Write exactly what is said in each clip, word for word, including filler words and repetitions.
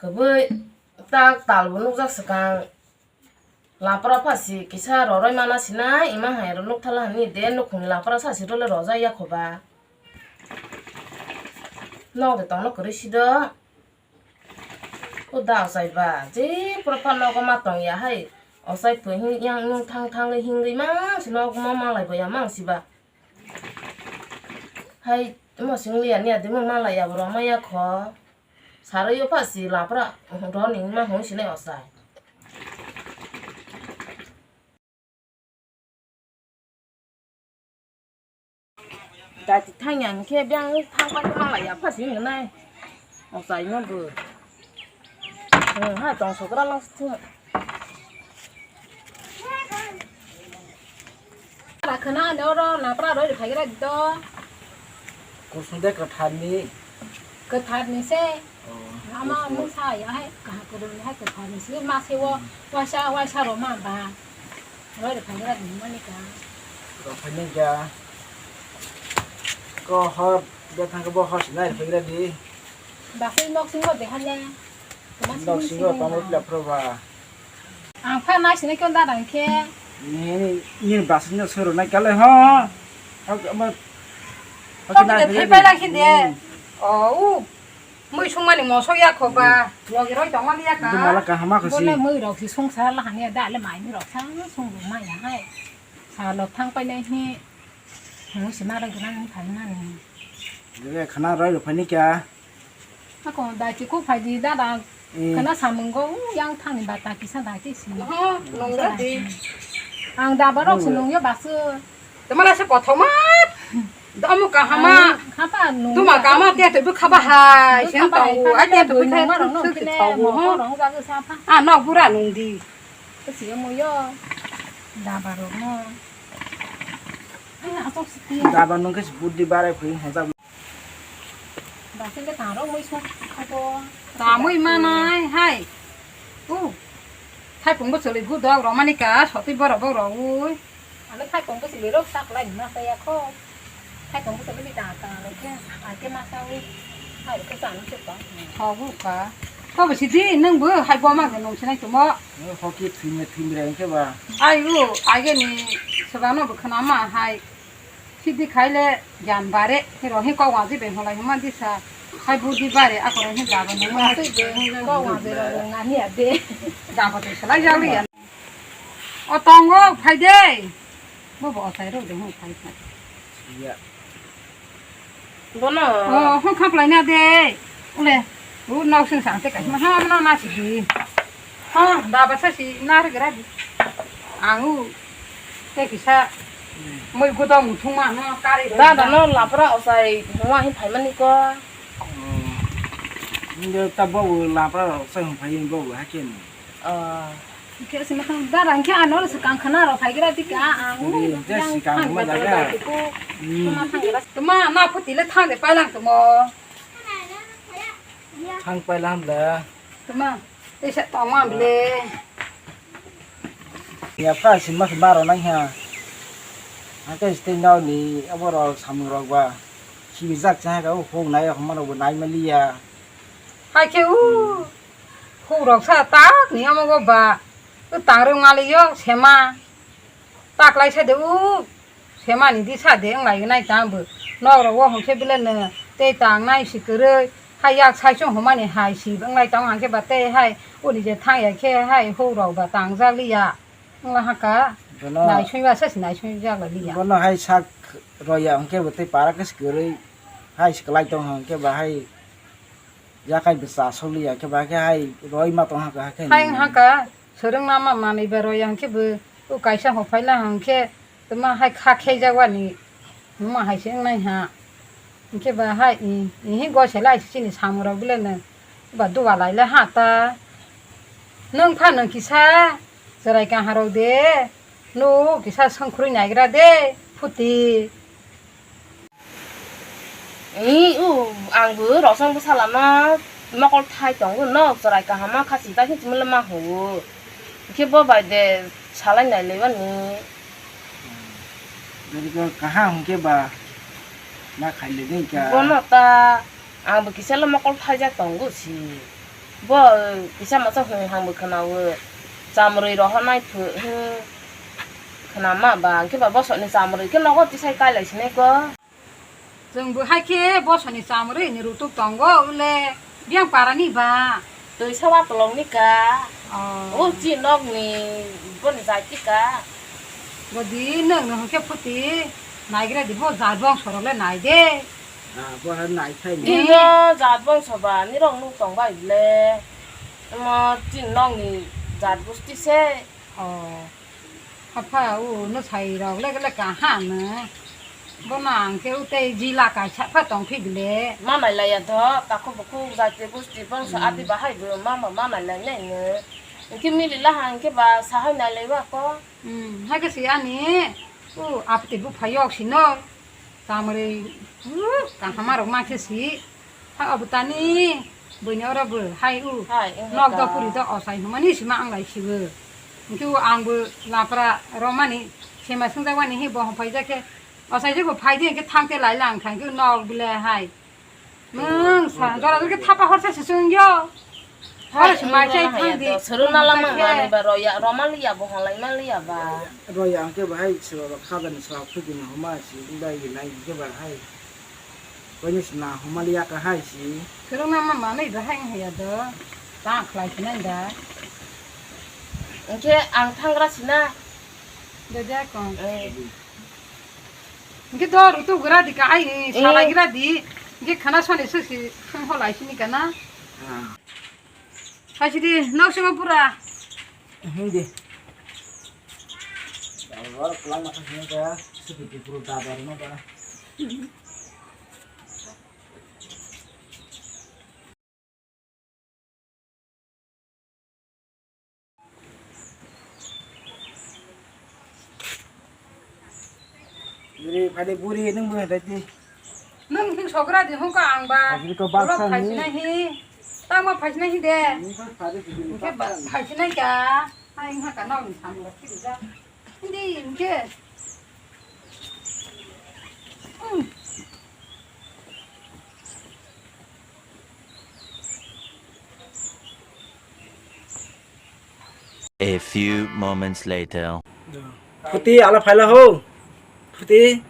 Kwbwi tak talbo nukjak swkang. Lapra pha si kisa roroi mana sinai, ima hai ro nuk thala hani de nukhungni lapra sa si role rojak ya khoba. Nok de tongno kwrwi si do. O da ochai ba, je pura pha nogo ma tong ya hai. Ochai phu hin yang nung thang thang hingwi mang si nogo ma malai bo ya mang si ba. Hai mo sing liya niya de mo malai ya bo roma ya kho. Sarwi yo pha si lapra roni ma hung sinai ochai. Dati thangya hwnkhe biyang thangpai tongma laiya pha simi nai. Ochai no bo. Hmm, ha tong sokra lang sithung. Rakhana ne oro lapra roi phaigra do. Kusung de kwtharni. Kwtharni se. Oh, ama kusung. Mung sa ya hai kaha kwrwngni hai kwtharni se ma se o waisa waisa roma ba. Roi rok phaigra di mani ka. Rok phaini kya. Ko hor de thang bo hor sinai phaigra di. Basai nok singo de hanya. Nok singo pamor pila pro ba. Ang pha nai sinai kyo da dang khe. Ni ni basai no soro nai kale ho. Hok ama. Hok de thai pai la khin de. Hmm. O u. Mui sungmani mosok ya kho ba, logi roi tongmani ya ka. Dumala kahama kho si. Bole mui rok si sung sara la hanya da le mai ni rok sang sung bu ma ya hai. Sa lok thang pai nai hi. Mui si ma rang gana ni phai na ni. Jere khana roi rok phai ni kya. Ako da chi ko phai di da da. Eh. Khana samung go u yang thang ni ba ta kisa da chi si. Ho, nong da di. Ang da ba rok si nung yo ba su. Tama la se kothoma. Domo kahama. Khapa nung. Tuma kahama te to bu khaba hai. Sen to ai te to bu khai. Ah, no bura nung di. Kasi mo yo. Daba rok no. Daba nung ke buddi barai phui hajak. Basing ke taro mui sung khato. Tamui manai hai. U. Thaipung bo choli gu dog romani ka sotwi borok bo rogwi. Ano thaipung bo choli rok sak lai ma saya kho. Thaipung bo choli ta ta le ke. Ake ma sawi. Hai ke sa no chukka. Thogu ka. Thobo sidi nung bo hai bo ma nung sinai tumo. Hoki thimre thimre ke ba. Ai u age ni sebano bo khana ma hai. Sidi khaile yan bare, hero hi kok wangji beng holai hima disa. Hai budi bare, akoro hi daba nung ma. Asai beng kok wangji rok nani ade. Daba to salai jali yan. O tongo, phai de. Bo bo otai rok de hung phai phai. Iya. Bono. O, hung khaplai na de. Ule. U nok sing sang te kaisa ma ha no na si di. Ha, daba sa si na re gra di. Ang u te kisa mui gudong thung ma no kari. Da da no lapra osai huma hin phai mani ko. Nge ta bo lapra osai hum phai bo ha ke ni. Ah. Khe sima thang da rang khe ano se kang khana ro phai gra di ka ang. Uri, je yang si kang thang ma gra jaga. Di ko. Hmm. Tuma thang gra. Tuma na phuti le thang de pailang tumo. Thang paila hamle. Tuma, tesa tongma hamle. Ya pha sima se baro nang ha. Hake stay now ni abo ro samung rok ba. Sibijak cha ka u phung nai rok ma rok bo nai ma liya. Hai khe u. Phung rok sa tak ni amo go ba. U tang rok ma liyo sema. Tak lai sa de u. Semani di sa de wng lai nai tang bo. Nok rok wo hwn khe bile no tei tang nai si kwrwi. Hai yak sai chwng hwnmani hai si wng lai tang hwn khe ba tei hai uni je thang ya khe hai huk rok ba tang jak li ya. Wng la ha ka. Bono nai sui ba sa si nai sui jak lai li ya. Bono hai sak roi ya hwn khe bo tei para khe si kwrwi. Hai si kwlai tong hwn khe ba hai yakai bwsa sok li ya khe ba khe hai roi ma tong ha ka ha khe. Hai wng ha ka. Swrwngna ma manwi ba roi ya hwn khe bo o kaisa hwn phai la hwn khe tma hai kha khei jak wani ma hai se wng nai ha. Hwn khe ba hai i, i hi goi se lai se chini samung rok bile no ba duwa lai le ha ta. Nwng pha nwng kisa chwrai kaha rok de, nwng kisa songkhorwi nai gra de phuti. Ee, o, ang bo rosong bwsala no mokol thai tongo, no chwrai kaham ma khaching tai khe chumui le ma hwngo. Hwnkhe bo bai de salai nai le bani. Jadi ko kaham hwnkhe ba ma khai le dei ka. Bono ta ang bo kisa le mokol thaijak tongo si. Bo kisa masa hwnwi hangbo khwnawo. Chamrwi rohornai phu-, hwn khwnama ba, hwnkhe ba bosokni chamrwi khe nogo tisai kailai sinai ko. Chwng bo hai khe bosoni chamrwi ni rutuk tongo, ule biyang parani ba. Twi sawa tolong ni ka. Oh. O chi nok ni boni jai ti ka. Bodi nwng no hwnkhe phuti naigra di bo jat bongso rok le nai de. Ah, bo ha nai khai ni. Dino jat bongso ba ni rok nuk tong bai le. Mo chi nok ni jat busti se. Oh. Apha, u no sai rok le le kaham. Bono ang khe u tei jila kaisa pha tong phi bile. Ma mai laiya do, takhuk bukhuk jati gusti bangsa Hmm. ati bahai bo ma ma ma mai lai nai no. Hwnkhe mili lahang khe ba sahai nai lai wa ko. Hmm, hai khe si ani u apti bu phai yok si no. Tamrwi, uh, kaham rok ma khe si. Ha, obo tani, buini oro bo, hai, u, Hai, wngkha nok ka. Dopuri do osai hwnmani sima ang lai sibo. Hwnkhe o ang bo lapra romani, sema swngjak mani hi bo hwn phaijak khe, osai je bo phai di hwnkhe thang te lai lang kha, hwnkhe nok bile hai. Nwng sa, jora jora khe thapa horsa se sung yo. Hai, oro se mai wngkha chai na thang hai di. Do, suru na lama Hwnkhe. Mani ba roya, roma liya bo, halai ma liya ba. Roya hwnkhe bahai se ba kha bani sa, khudi ni homa si, wngdai nai hwnkhe bahai. Koini sina humali ya kahai si. Khwrwngna ma manwi bahai wngya do. Ta khlai sinai da. Hwnkhe ang thangra sina. Doja kong. Eh. Hwnkhe do rutu gra di ka ai, eh, salai gra di. Hwnkhe khana soni susi sung holai sini kana. Ah. Hai sidi nok sima pura. Hindi. Dabar pulang makan sini ka, seperti pura dabar no ka. Buri, phai de buri, nwng bo hai di. Nwng hing sogra di hung ka ang ba. Phai de ko baksa ni. Phai sinai hi. Tamo phai sinai hi de. Nwng phai de buri. Hwnkhe ba baksa ni. Phai sinai ka. Ai ha ka nok ni samung rok phiri ja. Hindi hwnkhe. Hmm. A few moments later. Phuti, ala phaila ho. Phuti.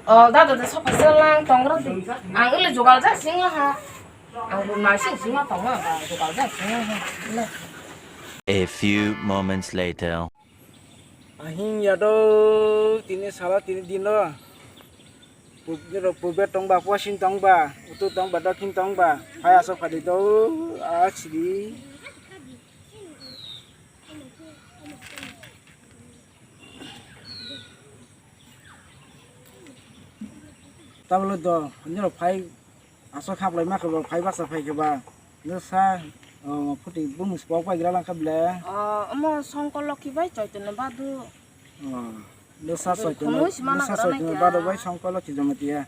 Oh, dada, da sofa selang tongra di. Ang ile jugal ja sing ha. Ang bu ma sing sing ma tongra, jugal ja sing ha. A few moments later. Ahing ya do tini sala tini dino. Pub-, nirok pubet tongba, posin tongba, utu tongba, dokhin tongba, phai asok phadi do, a sidi. Tablo do, nirok phai asok haplai ma khe bo, phai baksa phai khe ba, nirok sa, o, phuti bumung spok bai gra lang kha ble. O, omo Songkor Lokhi bai Choitanya Badu. Oh, dosa Bwrwi soitino, khumui se mana dosa kwrwngnaikha. Soitino bado bai songkolo khijama tiya.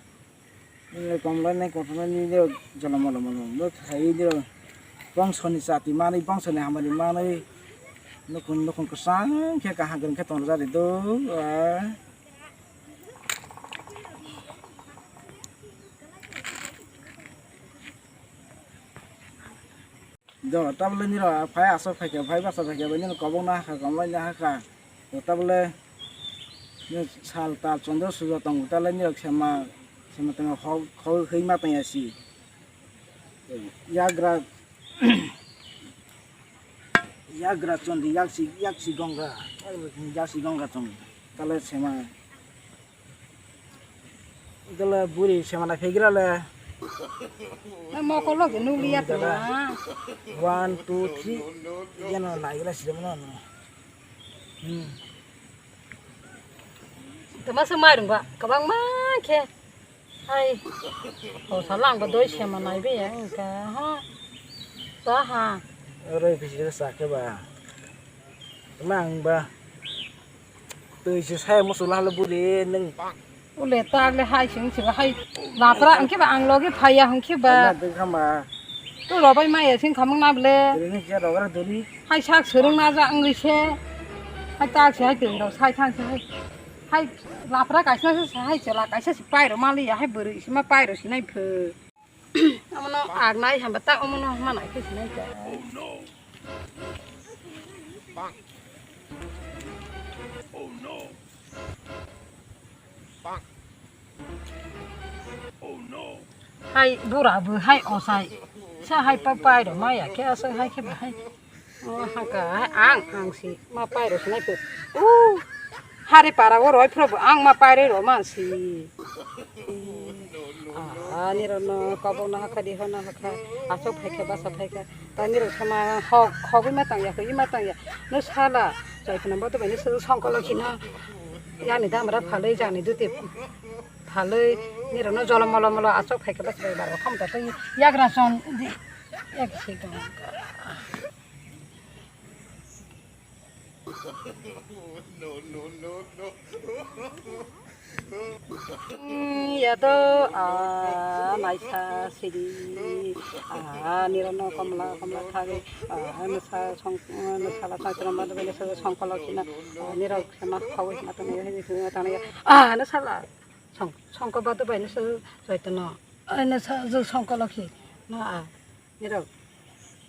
Nini komlai nai kothoma nini jolo molo molo. Bo khai nini bongsoni chati manwi, bongsoni hamari manwi. Nukun, nukun kwchang khe kaham kwrwng khe tongjak ri do, ah. Do, tabole nirok phai asok phaikha, phai basa phaikha, bai nini kobokno hakha, komlaino hakha. Do, tabole nini sal tal chondro sujo tongo, tabole nirok sema, sema tongma hok, hok hima tongya si. Yagra, yagra chondi, yaksi, yaksi gongra, yaksi gongra chong, tabole sema. Dole buri semana phegira le. Mokolo ke nukliya to na. One, two, three. Yeno naigra sirem no no. Hmm. Tama se mairung ba kabang ma khe. Hai. O salang ba doi semana ibe ya ka ha. Ta ha. Ore bisi sa ke ba. Mang ba. Twi se sai musu lalo buri nwng. Ule tak le hai sing sing hai lapra hwnkhe ba ang logi phaiya hwnkhe ba. Ama dwkhama. To robai maya sing khamang na ble. Duri ni je rogra duri. Hai sak swrwng na ja wngwi se. Hai tak se hai twi rok sai thang se hai. Hai lapra kaisa se hai chela kaisa se pairo maliya hai bwrwi sima pairo sinai phu. Omono agnai hamba ta omono mana khe sinai ta. Hai bura bo hai osai. Sa hai pa pai ro maya khe asai hai khe ba hai. O haka ang ang si ma pai ro sinai pho. U hari para o roi phro ang ma pai ro man si. Ah, nirok no kobok no hakha di hono hakha. Asok phaikha basa phaikha. Ta nirok sama hok hogwi ma tangya hogwi ma tangya. No sala chai khna boto bai no songkolo khina. Yani damra phalwi jani duti phalwi nirok no jolo molo molo asok phaikha basa bai baro kham ta twi yagra son di. Ek si tong. Ya do a naisa sidi a nirok no komla komla thagwi a nasa song nasa la song song kolo khina nirok khema khawi khema tong ya a nasa la song song ko ba do bai nasa joito no nasa jo song kolo khi no a. Nirok,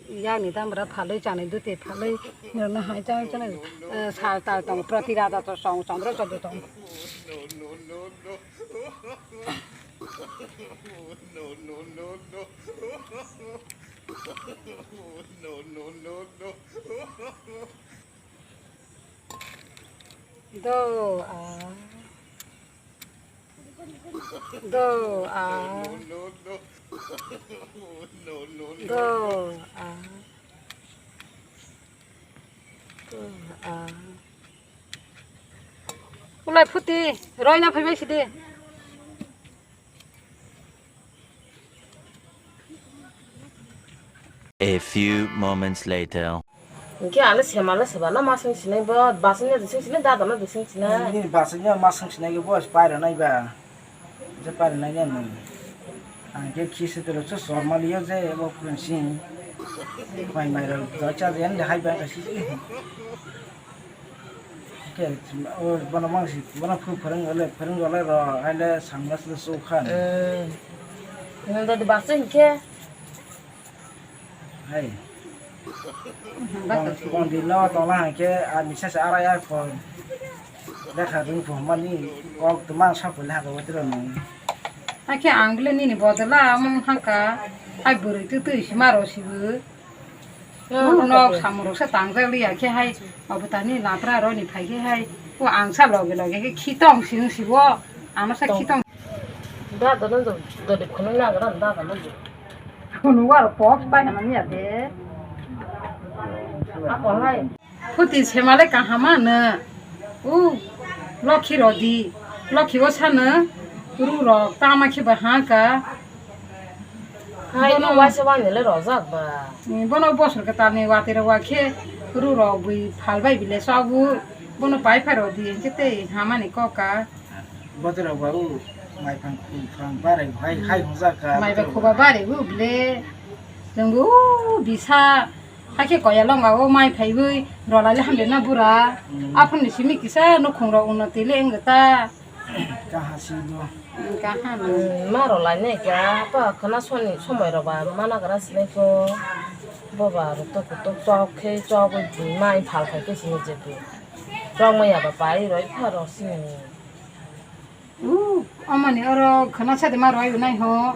yakni damra phalwi, chani duti phalwi, nirokno hai chang chang, eh, sal tal tong, prati rada to song, chondro chodo tong. Do, ah. Do, ah. Do, ah. Do, ah. Ulai phuti, roi na phaibai sidi. A few moments later. Hingke ale sema le seba no masing sinai bo, basing ne dising sinai, dada no dising sinai. Nini basing ne masing sinai ke bo paira nai ba. Je paira nai ne nung. Ang ke khisi telo cho sorma liyo je bo pun sing. Mai mai ro do cha je ande hai ba ka si. Ke o bono mang si bono phu pharang le pharang le ro hai le sangla se so khan. Eh. Nang dadi basing ke. Hai. Kon, kon di no tong la hai ke a misa se ara ya kon. Lekha rung pho mani kok tuma sa pho lekha ko tro no. Hakhe ang bile nini bodol a amung hangka. Hai bwrwi twi twi si maro sibo. Nok samorok se tangjak liya khe hai. Obo tani lapra roni phai khe hai. O ang sa loge loge khe khitong sing sibo. Ano sa khitong. Dada no do, do de khunung na gra dada no do. Khunung war pok pai hana ni ade. Apo hai. Phuti semale kaham ano. U lokhi rodi. Lokhi o sano. Ru rok tama khe ba ha ka. Hai bono no waisa wani le rojak ba. Bono bosor kwtal ni watwi rok wa khe ru rok bui phal bai bile chabu. Bono pai phai rodi hingke tei hamani kok ka. Botorok ba o mai phang khum phang barai hai hai hwnjak ka. Mai ba botorok khuba barai bo ble. Jeng bo o bisa hakhe koya longa o mai phai wi rolai le hamde na bura. Hmm. Aphuru ni simi kisa nukhung rok unnoti le wng ta. Kaha si bo. Hmm, kaha no. Hmm, ma rolai ne kya pa khana soni somoi rok ba mana gra sinai ko. Bo ba rok to kutuk chok khe chok wi mai phal khai khe sini je tu. Chok mai ya ba pai roi pha rok sini. U, amani oro khana sadi ma roi unai ho.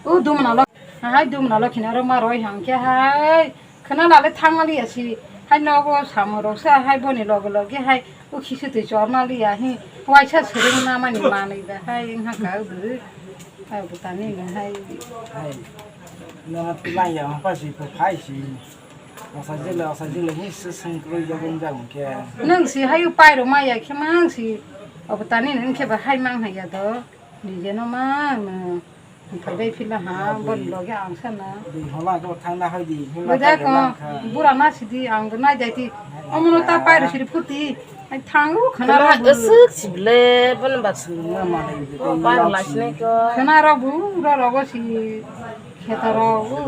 U, dumna lo. Hai dumna lo khina oro ma roi hang khe hai. Khana lale thang mali asi. Hai nogo samo rok sa hai boni loge loge hai. U khisu twi chor mali ya hi. Waisa sering na mani manwi ba hai ha ka u. Hai butani hai. Hai. Na tu lai ya pa si pa phai si. Asa jila, asa jila, ni se sengkroi jagong jagong khe. Nung si hayu pairo maya khe mang si. Obo tani nung khe ba hai mang haya do. Nije no mang no. Phai bai phila ha, bon loge ang sana. Di hola ko thang na hai di. Hola. Bujai ko, bura na sidi ang nai dai ti. Omono ta pairo siri phuti. Ai thangu khana. Khana la bu. Aswk sibile, bono ba. Sirna ma dai di. O bar lai sinai ko. Khana ro bu, ro ro go si. Khetoro u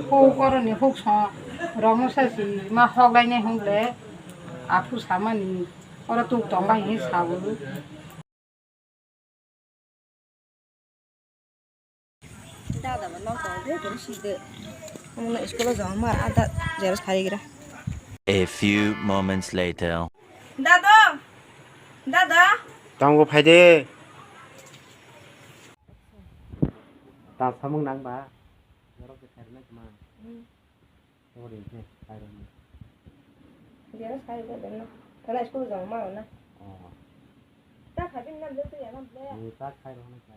huk oroni huk song rok no se si ma hok lai nai hwngle aphu samani oro tuk tong bai hinwi sa bo. Omono school o jama ma ada jeros khaigra. A few moments later. Dado, dada. Tamo phaide. Ta samung nang ba. Jeros khairna kma. Ori khe khairna. Jeros khaigra denna. Thana school jama ma na. Oh. Ta khabin nam le tu ya nam le. Ni ta khairna kha.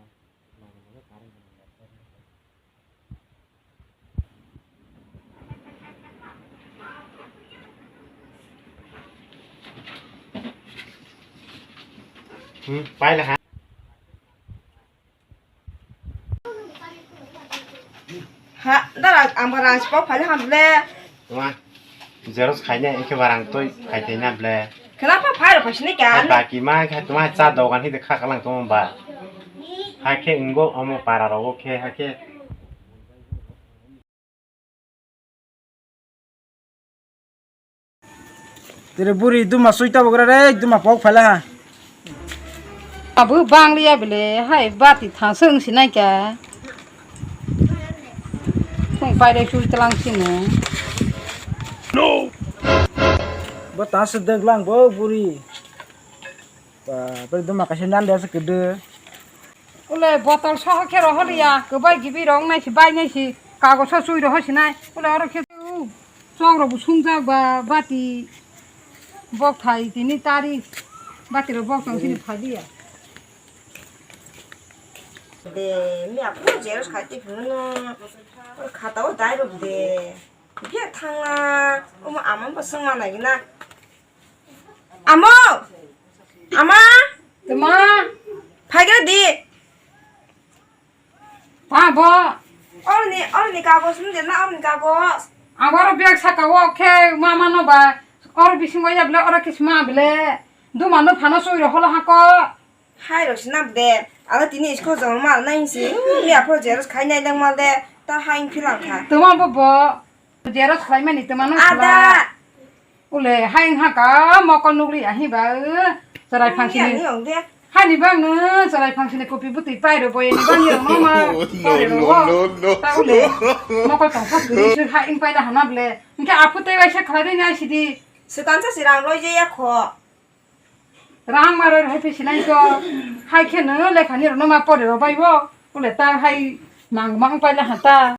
Hmm, paila ha. Ha, dara, ang bo rang sipok phai ham le. Wah. Jeros khaina, eke barang toi khai thaina ble. Khela pha phai rok phai sini kan. Baki ma kha tuma cha dogan hi de kha kalang tuma ba. Hakhe ungo omo para rogo khe hakhe. Tere buri duma sui tabo gra re, duma pok phala ha. Abu bang liya bele, hai bati thang sung sinai kya. Kung pai dai sui telang sini. Bo ta se dek lang bo buri. Ba, pai duma kaisa nan de se kede. Ule botol soho khe rohor ya, kwbai gibi rok nai si bai nai si, kagoso sui rohor sinai. Ule oro khe u, chok rok bo sungjak ba, bati bok thai tini tari, bati rok bok tong sini phai liya. De, mi aphuru jeros khai te phuru no, khata o dai rok de. Bia thangla, omo ama bo songma nai na. Amo! Ama! Tuma! Phaigra di! Ta bo! Orni, orni kagos nung de na orni kagos. Aboro bag saka o khe mama no ba. Or bisingo ya bele, oro khe sma bele. Duma no phano soi ro holo hako. Hai rok sinam de. Alo tini isko joma mal nai si. Mi aphoro jeros khai nai lang mal de. Ta hai philang kha. Tuma bo bo. Jeros khlaimani twmano ada. Ule hai wngkha ka mokol nukli ahi ba, eh, chwrai phangsini. Ani ang de. Hani bang no chwrai phangsini kopi bwtwi pai rw boyeni bang ni rw ma. Oh, no, no, no, no. Ta ule mokol tong phak guri sir hai wng pai da hana ble. Hingke aphu tei waisa khlai ri nai sidi. Swkang sa sirang roi je ya kho. Rang maroi hai phi sinai ko. Hai khe no lekha ni rw no ma pore rw bai bo. Ule ta hai mang mang pai la ha ta.